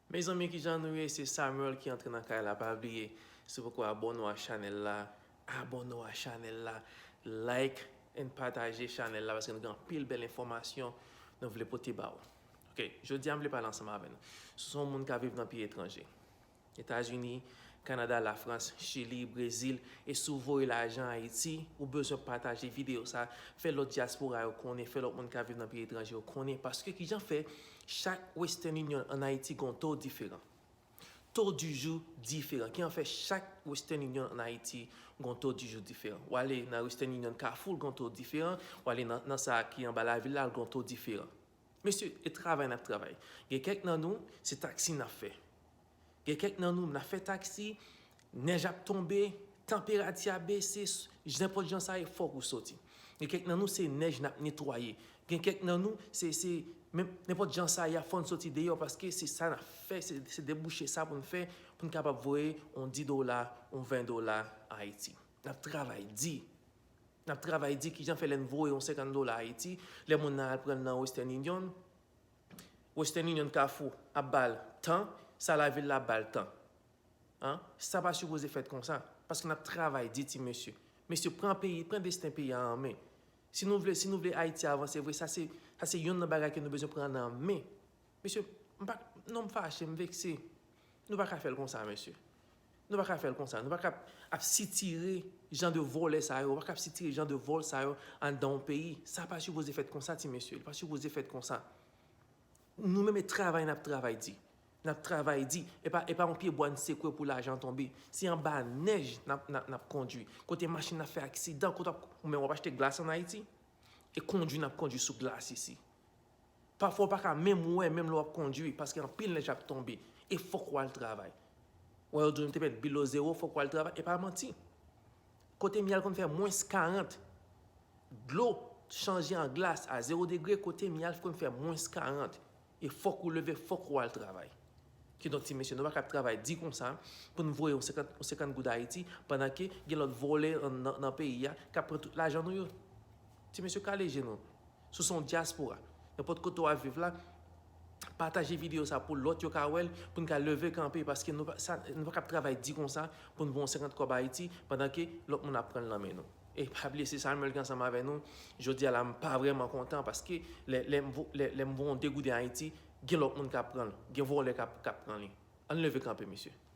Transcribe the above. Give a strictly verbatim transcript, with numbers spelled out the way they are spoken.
Mezanmi, kijan nou ye? Se Samuel ki antre nan kay la. Pa bliye, si w poko abòne w a chanèl la, abòne w a chanèl la, like and pataje chanèl la, paske nou gen anpil bèl enfòmasyon nou vle pote ba w. Ok, jodi a m vle pale ansanm avè nou. Si w se yon moun k ap viv nan peyi etranje, Etazini, Kanada, Lafrans, Chili, Brezil, e si w voye lajan Ayiti, ou bezwen pataje videyo sa, fè lòt dyaspora yo konnen, fè lòt moun k ap viv nan peyi etranje yo konnen, paske kijan fè chak Western Union ann Ayiti gon to diferan. To di jou diferan. Kijan fè chak Western Union ann Ayiti gon to di jou diferan. W ale nan Western Union Kafou, l gon to diferan. W ale nan, nan sa ki anba lavil la, l gon to diferan. Mesye, e travay n ap travay. Gen kèk nan nou, se taksi n ap fè. Gen kèk nan nou, n ap fè taksi, nèj ap tonbe, tanperati a bese, s-, nenpòt jan sa ye, fòk ou soti. Gen kèk nan nou, se nèj n ap netwaye. Gen kèk nan nou, se, se, menm, nenpòt jan sa ye, fò n soti deyò, paske se sa n ap fè, se, se debouche sa pou n fè, pou n kapab voye yon dis dola, yon ven dola Ayiti. N ap travay di. N ap travay di kijan fè lè n voye yon senkant dola Ayiti, lè moun nan al pran l nan Western Union, Western Union Kafou ap ba l tan, sa lavil la ap ba l tan. An? Sa pa sipoze fèt konsa, paske n ap travay di ti mesye. Mesye, pran peyi, pran desten peyi a an men. Si nou vle, si nou vle Ayiti avanse vre, sa se, sa se yonn nan bagay ke nou bezwen pran nan men. Mesye, m pa, non, m fache, m vekse. Nou pa ka fè l konsa, mesye. Nou pa ka fè l konsa. Nou pa ka ap sitire jan de vòlè sa yo, pa ka ap sitire jan de vòl sa yo anndan yon peyi. Sa pa sipoze fèt konsa, ti mesye. Li pa sipoze fèt konsa. Nou menm e travay n ap travay di. N ap travay di. E pa, e pa yon pye bwa n sekwe pou lajan tonbe. Se anba nèj n ap, n ap, n ap kondui. Kote machin ap fè aksidan, kote w ap, ou menm w ap achte glas ann Ayiti, e kondui n ap kondui sou glas isi. Pafwa w pa ka menm wè, menm lè w ap kondui, paske anpil nèj ap tonbe. E fòk w al travay. Wè yo di w te mèt bilo zewo, fòk w al travay. E pa manti. Kote m ye a l konn fè mwens karant. Dlo chanje an glas a zewo degre, kote m ye a l konn fè mwens karant. E fòk ou leve, fòk ou al travay. Kidonk, ti mesye, nou pa ka ap travay di konsa pou n voye yon senkant, yon senkant goud Ayiti, pandan ke gen lòt vòlè nan, nan, nan peyi a k ap pran tout lajan nou yo. Ti mesye, kale je nou. Si w se yon dyaspora, nenpòt kote w ap viv la, pataje videyo sa pou lòt yo ka wè l, pou n ka leve kanpe, paske nou pa, sa, nou pa ka ap travay di konsa pou n voye yon senkant kòb Ayiti, pandan ke lòt moun ap pran l nan men nou. E pa bliye, se Samuel ki ansanm avè nou. Jodi a la, m pa vrèman kontan, paske lè, lè m vo-, lè, lè m voye yon de gouden Ayiti, gen lòt moun k ap pran l, gen vòlè k ap, k ap pran li. Ann leve kanpe, mesye.